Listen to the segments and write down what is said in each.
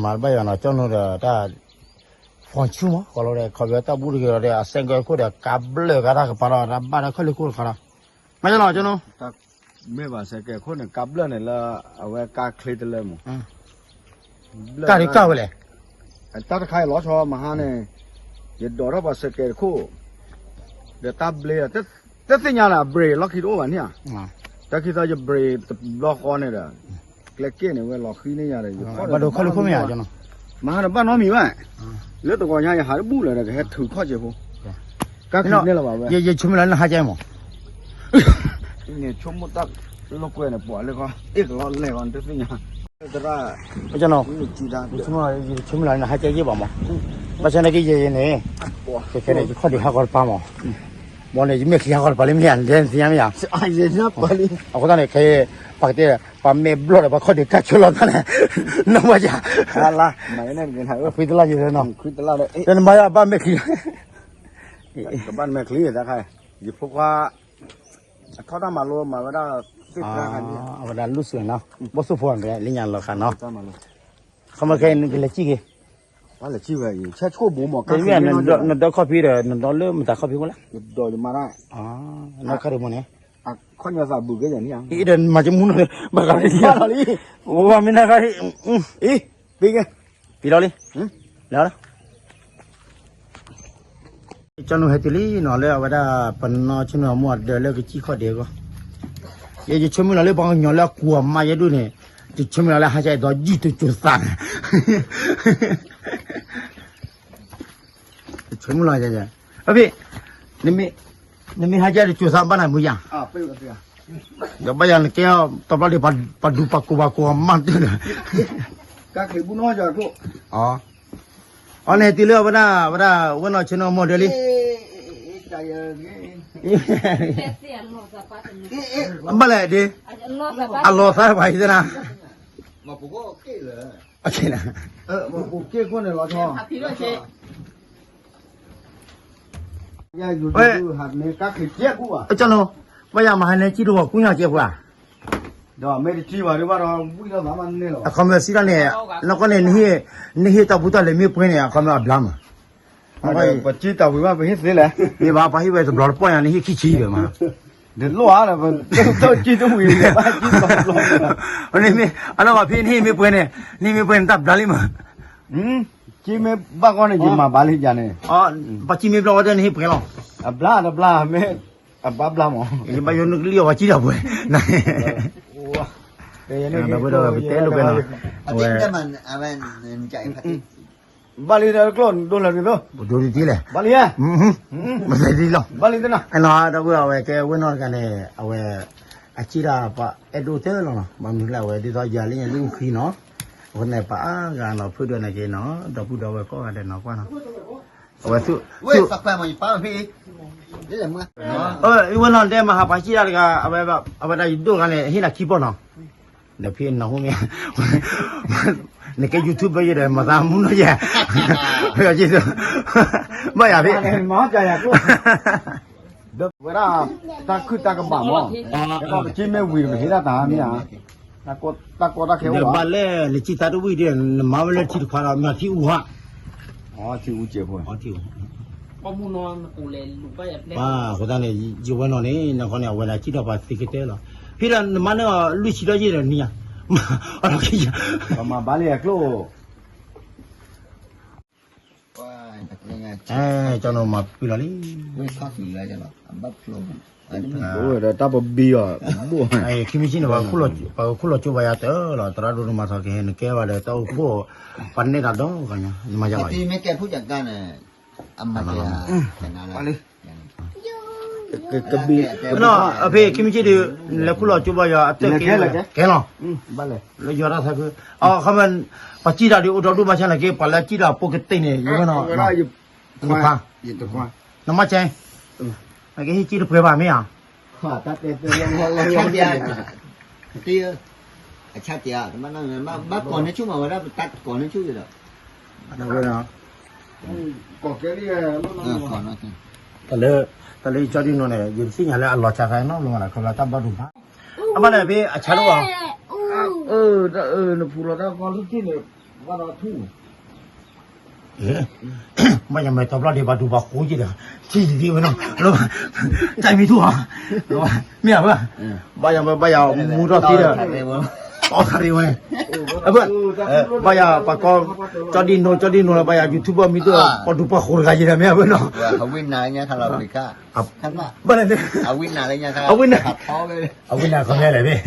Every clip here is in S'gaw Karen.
မၤတဘၣ်ယၤနီၤ ကၠီနူဒီးတၢ် ဖီၣ်ဆူၣ်မး ကီးလီၤဒီး ခီဖျိတၢ်ဘူၣ်တဂ့ၤလီၤဒီး အစဲကဲခိၣ်ဒီး ကးဘျၢၣ်ကါတၢ်ကပၤဒီး တၢ်ဘၣ်တၢ်ခီၣ်လ့ၢ်ခိၣ်တခါဒီး မၤယနီၤ ကၠီနူ မ့ၢ်ဘၣ်စဲကဲခိၣ်န့ၣ် ကးဘျၢၣ်န့ၣ်လၢ အဝဲကါချ့တလၢမး ကၢ်ဒံးကၢ်ဝဲလဲၣ် တၢ်တခါအံၤလီၤဆီမဟါန့ၣ် ယဒိးထီၣ်ပှၤစဲကဲတခိၣ် ဒီးတၢ်ဘျ့ တသ့ၣ်ညါလၢအဘြ့းလီၢ်ခံတအိၣ်ဘၣ်န့ၣ်ဧါ တၢ်ခံသီယဘြ့းတဘျီဃီန့ၣ်ဒီး ကျဲက့ၣ်န့ၣ်ဝဲလီၤဃံန့ၢ်ယၤဒီး ယခီၣ်ဒီးခီၣ်လံခိၣ်မ့ၢ်ဧါ မဟါန့ၣ်ဘၣ်နီတမံၤဘၣ် လၢတဂီၤညါယဟးတဘူၣ်လၢၤဒီး ကဟဲထုးခီၣ်စဲးဖိ ကၢ်ချ့န့ၣ်လီၤဘၣ်ဝဲ ယဆိကမိၣ်လၢနဟါကဲမး န့ၣ်ဆိကမိၣ်တၢ်လိာ်ကွဲန့ၣ် ပှၤလၢခီ အ့ၣ်ကလီလဲၢ်ဂီၤတသ့ၣ်ညါ သရၣ် ကၠီနီၤ ယဆိကမိၣ်လၢနဟါကဲယ့ၣ်ဘၣ်မး ဘၣ်ဆၣ်န့ၣ်က့ယဲယဲန့ၣ် ခဲခဲန့ၣ် ယခီၣ်ဒံးဟးဂီၤတပၤမး ဘီန့ၣ် ယမဲာ်ချံဟးဂီၤတပၤလံမ့ၢ်ဧါ နတဲနသ့ၣ်ညါမ့ၢ်ဧါ အဃိသတးန့ၣ် ခဲ ပှၤကတဲ ပှၤမဲာ်ဘျီၣ်ဒီး ပှၤခီၣ်ဒံးကၢ်ဆိလီၤသးန့ၣ် နီၢ်ဘၣ်ယၤ ဖံတလၢ်ယဲနီၤ နမၤယၤဘၣ်မဲာ်ချံ ကဘၣ်မဲာ်ချံ ယဖိခွါ အထီၣ်တၢ်မၤလိမၤဝဲဒၣ် သ့ၣ်ဖျါခါန့ၣ် အဝဲဒၣ်လူၢ်စူၤနီၤ ဘီၣ်သိၣ်ဖိအံၤလၢညါလီၤခါနီၤ ခီမ့ၢ်ခဲအံၤနကလဲၤစံၣ်က့ၤ ပှၤလဲၤစံၣ်ဝဲအံၤ ဆဲးဆိၣ်ဘိမး ကဲမ့ၢ်နဒီခီၣ်ဖံးဒီး နဒီလၢမတၤခီၣ်ဖံးအိၣ်လဲၣ် ယဒီးယမၤတၢ် နီၢ်ခါဒံးမ့ၢ်န့ၣ် ခီၣ်ညီသးဘုးကဲယၤန့ၣ် အံၤဒီးမၤကမူနီၤ ဘၣ်ဂၤလၢယၤလီၤလံ ဝဲမ့ၢ်နခါ အံၤ ပံကဲ ပံလီၤလံ လၢ ကၠီနူဟဲတုၤလံနီၤ လၢအဝဲဒၣ် ပနီၢ်ဆ့ၣ်နီၤမိၢ်အဒၢးလၢကစံၣ်ခီၣ်ဒံးအဂီၢ် ယဆိကမိၣ်လီၤလၢပှၤကညီလၢအကူအမါယဲဒိၣ်န့ၣ် ယဆိကမိၣ်လီၤလၢဟါကၢအံၤဒီးယံာ်တစိၤသးန့ၣ် ယဆိကမိၣ်လီၤ အဖံ နမ့ၢ်ဟါကၢတစိၤသးဘၣ်နၤမုၢ်ယၤ ဒီးဘၣ်ယၤနကဲတဘျီဒံး ပှၤဒူပှၤကိးပှၤကိးမါတၢ်ဒီး အီၤန့ၣ်တုၤလၢအဝဲဒၣ် အဝဲဒၣ် ဝဲနီၢ်ဆ့ၣ်နီၤမိၢ်ဒၢးလံ ဘၣ်လဲၣ်ဒ့ အလီၤသးပှၤအံၤသနၤ က့ၣ်လၢ က့ၣ်ခိၣ်န့ၣ်လီၤဆီ ဝဲ ကၠီနီၤ ဘၣ်ယၤမၤဟဲန့ၣ် ကံၣ်တဝီၤကူၣ်ညါကဲပှၤ ဒီးမ့ၢ်တကံၣ်ဘၣ်ဒံးဘၣ်ဒီး ဝံၣ်လီၤသးမးန့ၣ်လီၤ အခီမ့ၢ်စံးတၢ်န့ၣ် နီၢ်ကီၢ်န့ၣ် နဟ့ၣ်တၢ်ပူၤတၢ်လဲၤမ့ၢ်ပှဲၤန့ၣ် အခီမ့ၢ်အဘျါမး ပကံၣ်တၢ်ဝံၤဘၣ် ပဟ့ၣ်သ့လဲၣ် မ့ၢ်ဘၣ် ပှၤဟ့ၣ်ဝဲတဘျီတပီၢ်ညါ နဟ့ၣ်ခံဆံဒီးမး ဒ်လိၣ်ဧါဒီး ပကံၣ်တဝံၤဘၣ် ကံၣ်တဘျီ န့ၣ်မ့ၢ် အနီၢ်ဘၣ်ဖံ နဟ့ၣ်မ့ၢ်ပှဲၤန့ၣ် နဟ့ၣ်မ့ၢ်ပှဲၤန့ၣ် တၢ်ဘျါလံမး ကံၣ်မ့ၢ်ဘၣ်ကီန့ၣ် ယမၤဘၣ်လံယၤန့ၣ် ပှၤကံၣ်မ့ၢ်ဘျီဝဲဒၣ် နဟ့ၣ်ပှဲၤလီၤ အဘျါတဘျါ မ့ၢ်အဘၣ်ဘျါမး ယဘၣ်ယိၣ်နကလံၣ်အီၤပှၤကံၣ်တၢ်ပှဲၤ ဒီပုၢ်ဒီဝဲၢ်ပတဲလိာ်ကွဲနီၤ အဝဲ ဘၣ်လံတၢ်ကျိၣ်ဒိၣ်လၢဒ်သိး ဒိၣ်ဒ်လဲၣ် ဘၣ်လံဧါ မ့ၢ်လဲၤဒ်လီၤ ဘၣ်လံတနၤ အဲၣ်နီၤ ဒီပုၢ်ဒီဝဲၢ်ကဲဝဲနီၢ်တဂၤန့ၣ် အဝဲ အစံးဒၣ်ပှၤအဲၣ်ဒိးတဲလီၤနီၤ ဘၣ်မနုၤလဲၣ် အဝဲဒ်သိးယၤလၢညါလၢအူၣ်ဃံနီၤ အဃိန့ၣ် ပှၤအါဂၤနီၤ ဖုဒိၣ်န့ၣ်က့ၤနီၤ ဒီပုၢ်ဒီဝဲၢ်ကိးဂၤဒဲးနီၤ ကွၢ်နီၤ အဝဲသူ ဝဲနီၤတဲမၤဟးပှၤစံးဒၣ်တဂၤ အဝဲဒၣ်ယဒိၣ်ဂၤန့ၣ် ဟ့ၣ်နၤခံပီၢ်နီၤ ဒီးဖံးနီၤဟူမ့ၢ် နကဲ YouTube ဘၣ်ယဲဒီး မၤသးမူနီၤယဲ ဘၣ်ယၤဖံး ဝဲဒၣ် တၢ်ခုၣ်တၢ်ကဘၣ်မး ကက့မ့ၢ်ဝံၤ ပဟ့ၣ်ဒၣ်တၢ်မ့ၢ်ဧါ တၢ်ကီတၢ်ခဲအိၣ်ဘၣ် ဘၣ်လဲၣ် နစံးသးတဝံၣ်ဒီး နမၤဝဲလၢထံတခွါဒီး မ့ၢ်ထံအူဟါ ထံအူစဲးဖိ အဃိသတးန့ၣ် ယဝဲနီၤန့ၣ် နခီန့ၣ် အဝဲဒၣ်စံးထီၣ်ပှၤသ့ကတဲလီၤ ဖံးဒီးနမါန့ၢ်အီၤလွံၢ်ဆံဒီးယဲၢ်ဒီးနံၤဧါ အလီၢ်ခံယၤ ပမၤဘၣ်လံအကျိၣ် ကၠီနီၤမၤပှံၤလီၤလံ ဒီးတၢ်ပဘံအီၤ ခံမံၤဆံန့ၣ် ပှၤခိၣ်လီၤကၠိဘၣ်ယၤတၢ်လီၤ သရၣ်ဒိၣ်နမၤထီၣ်က့ၤ နကဲဘၣ်ဒီးတၢ်အိၣ်ဖှိၣ် ပှၤနဲၣ်တၢ်ဒီဂၤညါ နမၤယၤဘၣ် အဖံးခံမံၤဆံဒီး နလဲၤခိၣ်လီၤကၠိဘၣ်ယၤ အတၢ်ကဲလီၤ လၢယွၤတၢ်သးခု အခီပညီ ပှၤစံးတၢ်ဒုးအိၣ်ဒီဒူၣ်ဘၣ်ဆၣ်န့ၣ်က့ ပှၤလၢစံးတၢ်ပိကတ့ၢ်န့ၣ် ယဝဲနီၤ တခွါ နမါကဲ နကဟ့ၣ်စံးတပှဲၤဘၣ်မ့ၢ်ဧါ ဆါတ့ အဆါတ့ ဘၣ်ကိးန့ၢ်ဆူၣ်မးဝဲဒၣ် ပတၢ်ကိးန့ၢ်ဆူၣ်ဒီး တၢ်လၢ တၢ်လၢယကၠီဒ်နီၤန့ၣ် ယတသ့ၣ်ညါလၢအလီၤစှၤသးနီတဘျီဘၣ် ခီဖျိတၢ်ဘၣ်ဒိဘၣ် အဘၣ်လဲၣ်ဖဲအဆါတအိၣ်ဘၣ် နဖူလီၤတၢ်ကီလၢထံၣ်န့ၣ် ဘၣ်ယၤမဲာ်တီဘျီဒံးဘၣ်ဒူဘၣ်ဃိက့ၤဒီး ထံၣ်ဒံးဝဲနီၤ တၢ်မံထူၣ်ဧါ မ့ၢ်ဧါဘၣ် ဘၣ်ယၤမဲာ်ဘၣ်ယၤမူထီၣ်သံဒီး တီခါရံဝဲ ဘၣ်ယၤပှၤကီ ကၠီဒံနိ ကၠီဒံနိလၢဘၣ်ယၤ YouTuber မံထူၣ် ပှၤဒူပှၤဃိတဂၤယံၤဒီးမ့ၢ်ဧါဘၣ်နီၤ ဘၣ်လဲၣ် အဝံနၤခီလဲၣ်န့ၣ်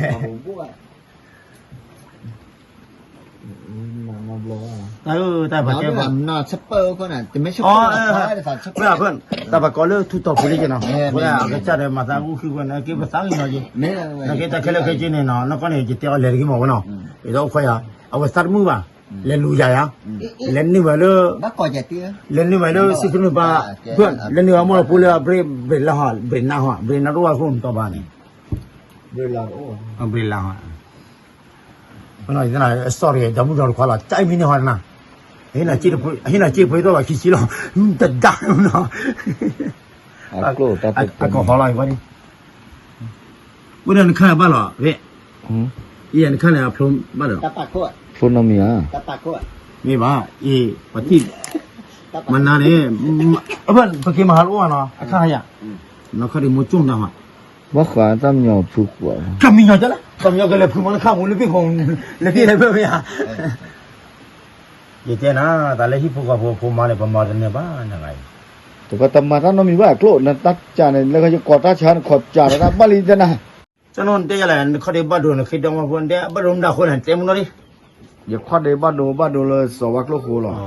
တၢ်ပကီလၢထူတီၤပူၤလံက့နီၤ အကစၢ်ဒီးမၤသးအူဃံကွၢ်န့ၣ် က့ပသးကညီၤက့ၤ နက့တၢ်ခဲလၢာ်ခဲဆ့န့ၣ်နီၤ နီၢ်ကီၢ်န့ၣ် ယတဲအီၤလဲၤတဂ့ၤမးဝဲနီၤ ယတအိၣ်ခွဲးယၤ အဝဲသးတမုာ်ဘၣ် လဲၤလူၤယၤယၤ လဲၤနုာ်ဝဲလၢ လဲၤနုာ်ဝဲလၢ စံဖုနုာ်ပၢ် လဲၤနုာ်ဝဲမိၢ်လီၤပူၤလၢ ဘြ့းလါဟီ ဘြ့းနါဟီ ဘြ့းနါတအိၣ်အဃိနတီၤဘၣ်န့ၣ် ဘြ့းလါဟီ sorry ဒီမုၢ်ဒီတခွါလီၤ ကၠဲမံန့ၢ်ဟီနၤ ဟ့ၣ်နၤစ့ဖိဒီးဘၣ်ခံဆံလီၤ တဒါနီၤ အကဟီလီၤ ဝဲဒီးနခါဘၣ်လီၤ ဖဲ ယဲနခါန့ၣ်အဖျိဘၣ်ဒီး ဖျိနီတမံၤဧါ မ့ၢ်ဘၣ် အ့ၣ် ပှၤထံၣ် မနၤန့ၣ် ပက့ၤမၤဟးတအိၣ်ဘၣ်နီၤ အခါယၤ နီၢ်ခီဒံးမိၢ်ကၠိၣ်နၤမး ဘၣ်ဃးတၢ်မညီဖုကွၢ် တၢ်မညီကလဲၤ တၢ်မညီကလဲၤဖုမီနခါမူလၢပ့ၢ်ခိၣ် လၢပ့ၢ်လဲၤဖဲမ့ၢ်ဧါ ယတဲနၤ တၢ်လၢဟံၣ်ဖိဃီဖိဖိမါန့ၣ် ပမၤတန့ၢ်ဘၣ်နဂၤအံၤ တကတမၤတၢ်နီတမံၤဘၣ်အကျိၣ် နတၢ်စၢ်န့ၣ် လၢယကိးတၢ်ဆါနခီၣ်စၢ်ဒီးတၢ်ဘၣ်လံတဲနၤ ကၠီနီၣ်တဲယၤလဲၣ် နခီၣ်ဒ့ဘၣ်ဒိနခ့ဒီမါဖိတဲ ဘၣ်ဒိမတၤဃိလဲၣ် တဲမနီၤဒံး ယခီၣ်ဒ့ဘၣ်ဒိဘၣ်ဒိလၢစီၤဝါကျိၣ်ဃိလီၤ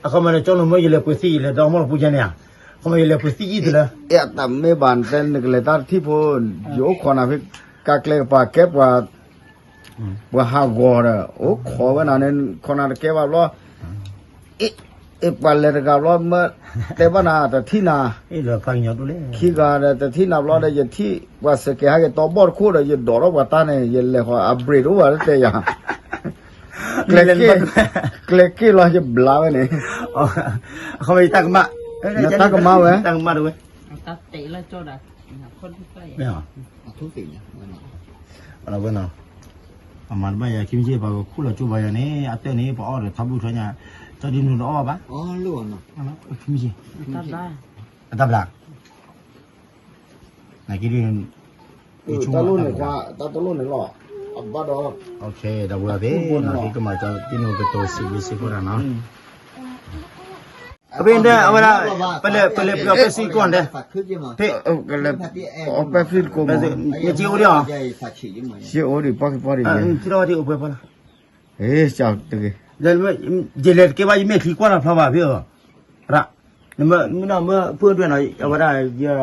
အခီမ့ၢ်န့ၣ် ကၠီနီၣ်မ့ၢ်ယလဲၤပှ့ၤသံၣ်ယလဲၤဒီမါလီၤပူၤယဲန့ၣ်ဧါ အခီမ့ၢ်ယလဲၤပှ့ၤသံၣ်ယံၣ်တလၢ အဲၣ်တၢ်မ့ၢ်ဘၣ်တဲနကလဲၤတၢ်တထံၣ်ဖိ ယအိၣ်ခိးနၤဖဲ ကါကျဲကပၤကဲပှၤ ပှၤဟးဂီၤဒီး အိၣ်ခိးဝဲနၤန့ၣ် ခိးနၤတကဲဘၣ်ဘျီ အ့ၣ် ပှၤလဲၤတဂၤဘျီ မ့ၢ်တဲဘၣ်နၤတထံၣ်နၤ ခံဂၤဒီးတထံၣ်နၤဘျီဒီး ယထံၣ်ပှၤစဲးကဲးဟးက့ၤတီဘီၣ်တခိၣ်ဒီး ယဒိးထီၣ်ပှၤတၢ်န့ၣ် ယလဲၤဃီၤအဘြ့းတအိၣ်ဘၣ်လၢတဲယၤ ကျဲက့ၣ်လီၤယဘျါဝဲန့ၣ် အခီမ့ၢ်တၢ်ကမၣ် တၢ်ကမၣ်ဝဲ တၢ်ကမၣ်တဝဲ မ့ၢ် အဝဲနီၤ အမၤတဘၣ်ယၤ ခံမ့ၢ်က့ ပှၤကခူၣ်လီၤကၠိဘၣ်ယၤန့ၣ် အတၢၢ်န့ၣ် ပအီၣ်ဒီးထီဘိထီညါ ကၠီဒုနူၤတအီၣ်ဘၣ် ခံမ့ၢ်က့ အတၢ်ဘျါ နက့ဒု တၢ်လိၣ်န့ၣ် တၢ်တလိၣ်န့ၣ်လီၤ အဘၣ်ဒီး ဒီပုၢ်ဝဲၢ်သ့ၣ်နီၤ ဟ့ၣ်ကမၤကၠီဒုနူၤကတိၤစံးဘျုးစံးဖှိၣ်တၢ်နီၤ အဖဲန့ၣ် အဝဲဒၣ် ပလဲၤ ပလဲၤပှ့ၤအီၤပဲစံၣ်ကိၣ်ဒဲး ဖဲ ကလဲၤ အီပဲဖံတကိးမး မ့ၢ်က့အိၣ်ဒံးအီၤ က့အိၣ်ဒံး ပီၣ်က့ပီၣ်ဒံး ထံထီၣ်ဝဲဒံးအိၣ်ပှဲၤဖီလာ် တဂ့ၤ ယလဲၤတကဲဘၣ် ယမ့ၢ်ချံကွၢ်တၢ်ဖျါဘၣ်ဖဲအီၤ ရၣ် နမ့ၢ်နီၤမ့ၢ်ဖုၣ်ဒွဲၣ်နီၤ အဝဲဒၣ်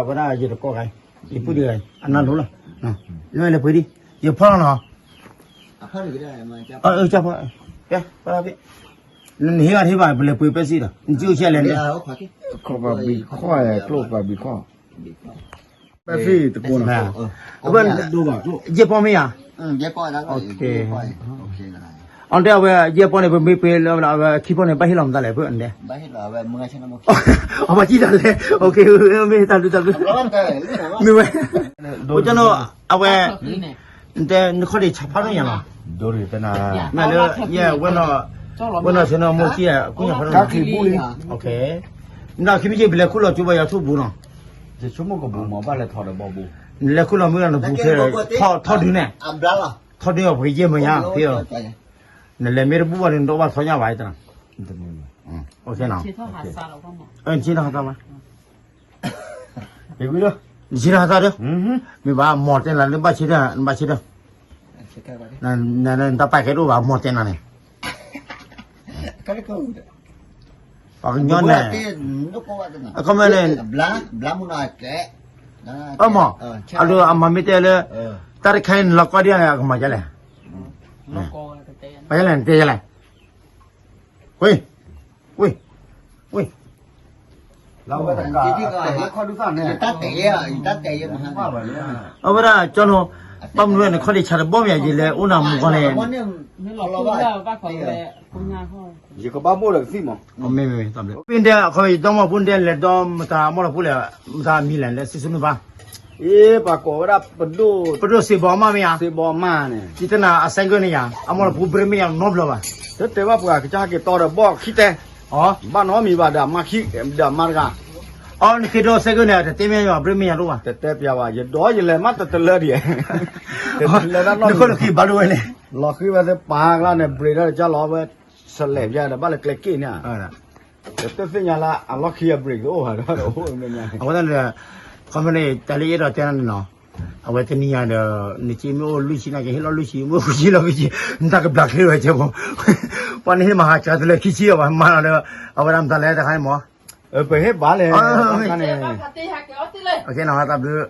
အဝဲဒၣ်ယတကိးဂၤ ယပုၢ်ဒံးဂၤ အနၢ်လိၤလီၤ လဲၤပှ့ၤဒံး ယဖီၣ်လီၤနီၤ ကၢ်ဖီၣ် နဟ့ၣ်ဘၣ်တဟ့ၣ်ဘၣ် ပလဲၤပှ့ၤပဲစံၣ်ဒီး နက့အိၣ်ဆဲလဲၣ်န့ၣ် ကျိၣ်ပှၤဘံခီၣ် ပဲစံၣ်တကိးနီၤ ယဲၢ်ပီၢ်မ့ၢ်ဧါ အီၤတဲအဝဲယဲၢ်ပီၢ်န့ၣ် ပမ့ၢ်ပှ့ၤလၢအဝဲခံပီၢ်န့ၣ် ဘၣ်ဟ့ၣ်လီၤမတၤလဲၣ်ဖဲန့ၣ် အဘၣ်စံၣ်တၢ်လဲၣ် မ့ၢ်တၢ်ဘျုးတၢ်ဘျုး မ့ၢ်ဝဲ အဝဲ နတဲနခီၣ်ဒ့ဆါဖးဒိၣ်ညါလီၤ မ့ၢ်လၢ ယဲၢ်ဝဲနီၤ ဝဲနီၤဆဲနီၤမိၢ်ကံၢ်အကူၣ်ညါဖးဒိၣ် နခံမ့ၢ်က့ ပလဲၤခူၣ်လီၤကၠိဘၣ်ယၤထူၣ်ဘူးနီၤ နလဲၤခူၣ်လီၤမ့ၢ်နဘူးထဲ ထီၣ်ဒုးန့ၣ် ထီၣ်ဒုးအီၤပှ့ၤယဲၢ်မ့ၢ်ယါဖဲအီၤ နလဲၤမ့ၢ်တဘူးဘၣ်န့ၣ် နတအိၣ်ဘၣ်ထီညါဘၣ်တၢ် နဆ့ထီၣ်ဟးသးမး နဆ့ထီၣ်ဟးသးဒီး မ့ၢ်ဘၣ် မီၢ်တဲနၤလၢဘၣ်ဆ့ထီၣ် နဘၣ်ဆ့ထီၣ် နတၢ်ပာ်ကဲတအိၣ်ဘၣ် မီၢ်တဲနၤန့ၣ် ပှၤကညီန့ၣ် အခီမ့ၢ်န့ၣ် အမီၢ် အဒိ အမၤမ့ၢ်တဲလၢ တၢ်တခါအံၤနလီၤကီဒံးအကမၤဒ်လဲၣ် မၤဒ်လဲၣ် နတဲဒ်လဲၣ် ဝ့ၢ် ဝ့ၢ် ဝ့ၢ် အဝဲဒၣ်ကၠီနိ ဘၣ်မနုၤဝဲန့ၣ် ခီၣ်ဒ့ဆါတဘီမ့ၢ်ယၤ ယလဲၤအိၣ်နၤမူကီၢ်န့ၣ် ယကဘၣ်ဘိၣ်ဒီးကသံၣ်မး မ့ၢ်မ့ၢ်မ့ၢ် ပ့ၢ်ဒဲး အခီပညီယဒီမါဖိဒဲးလဲၤဒီမတၤမီၢ်လီၤဖိလဲၣ် မတၤမံၤလဲၣ် လၢစံၣ်စိၤနုာ်ဘၣ် အ့ ပှၤကိးဝဲဒၣ်ပဒိၣ်, ပဒိၣ်စ့ဘီမၢ်မ့ၢ်ဧါ, စ့ဘီမၢ်န့ၣ်, ယတနၤအစဲကၢၢ်န့ၣ်ယၤ, အမ့ၢ်လၢပူၤဘြ့မ့ၢ်ယၤနီတဘျီဘၣ်, တတဲဘၣ်ပှၤကစၢ်ဟဲက့ၤတီဒီးဘီၣ်ခံတဲ, ဘၣ်နီတမံၤဘၣ်ဒီးအမါခံ, ဒီးအမါတဂၤ, အီ နက့ၤဒီးစဲကၢၢ်န့ၣ် တတဲမ့ၢ်ယၤဘြ့မ့ၢ်ယၤတအိၣ်ဘၣ်, တတဲပျးဘၣ် ယဒီးယလဲၤမးတတလၢဒံး, တတလၢတၢ်နီတမံၤ, နဃိလၢခံဘၣ်ဒိဝဲန့ၣ်, လီၤဃံဝဲသ့ၣ်ပာ်ကျါန့ၣ် ဘြ့းဒီးတကၢ်လီၤဝဲ, ဆလဲးပျးဒီးဘၣ်လၢကျဲက့ၢ်န့ၣ် တသ့ၣ်ညါလၢအလီၢ်ခံအဘြ့းကအိၣ်ဘၣ်ဒီးအိၣ်မ့ၢ်ညါန့ၣ်, အဃိသတးန့ၣ်ဒီး ခီမ့ၢ်န့ၣ် တၢ်လၢယအဲၣ်ဒိးတဲန့ၣ်နီၤ, အဝဲတနံၤညါဒီး နစ့မ့ၢ်အိၣ်လွံၢ်ဆံနာ်က့ ဟ့ၣ်လီၤလွံၢ်ဆံ မ့ၢ်အိၣ်ဃုဆံလီၤဃုဆံ, နတၢ်ကဘျးချ့ဝဲကဲဖိ, ပှၤန့ၣ်ဟ့ၣ်မၤဟးစှၤတလၢခံဆံအီၤဘၣ် မၤလီၤဒီး အဝဲဒၣ်မတၤလဲၣ်တခါန့ၣ်မး, ပဟ့ၣ်ဘၣ်လဲၣ်, တၢ်ဘျုး